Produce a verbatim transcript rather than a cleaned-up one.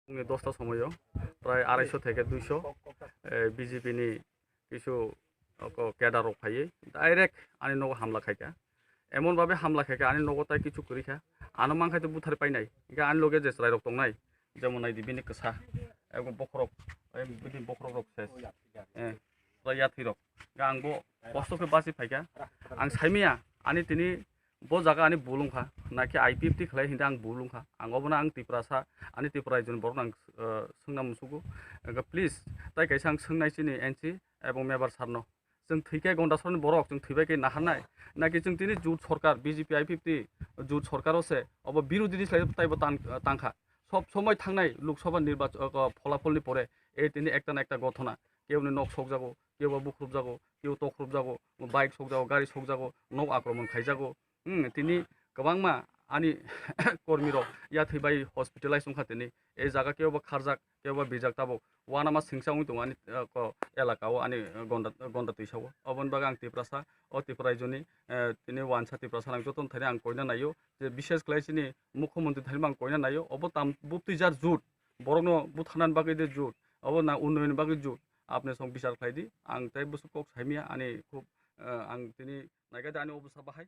Phungni dosta somoio prai araisho theke duisho, eh, B J P ni kisu oko cadre rok phaiwi direct ani nogo hamla khaikha. Emon babe hamla khaikha, ani nogo tai kisu kwrwikha. Ano mankhaito buthar painai. Hingkhe ani loge je chwrairok tongnai, jemon naidi bini kwsa, ebo bokhorok, eh, bini bokhorok rok ses. Eh, chwrai yathwi rok. Hingkhe ang bo kosto khe basi phaikha. Ang saimanya, ani tini bo jaga ani bul wngkha, nakhe I P F T khlai hindi ang bul wngkha. Ang obono ang Tiprasa, ani Tripura raijoni borokno ang, eh, swngna musugo. Hingkhe please, tai kaisa ang swngnai chini N C ebong Mebar sarno. Chwng thwikhe Gondasaroni borok, chwng thwibai khe naharnai. Nakhe chwng tini jut sorkar, B J P I P F T jut sorkar o se, obo birodhi ni slai taibo tan-, tangkha. Sob somoi thangnai Lok Sabha nirbac-, o, o, pholapholni pore, e tini ekta na ekta gothona. Keuni nok sokjago, keuba bukhrupjago, keu tokhrupjago, bike sokjago, gari sokjago, nok akromon khaijago. Hmm, tini kwbangma ani kormi rok yathwi bai hospitalize wngkha tini. E jaga keuba kharjak, keuba bijak tabuk. Uanama singsa wngwi tongo ani, eh, ko, elaka o ani, eh, Gonda, Gonda twisa o. Oboni bagwi ang Tiprasa, o Tripura raijoni, eh, tini uansa Tiprasa nang jotono thani ang koina naio. Je bishes khlai chini mukhyamantri thani bo ang koina naio. Obo tam buptwi jar jut, borokno butharnani bagwi de jut. Obo na unnayonni bagwi jut. Apni song bichar khlai di. Ang tei bwswk kok saimanya ani khub, eh, ang tini naikha de ani obostha bahai.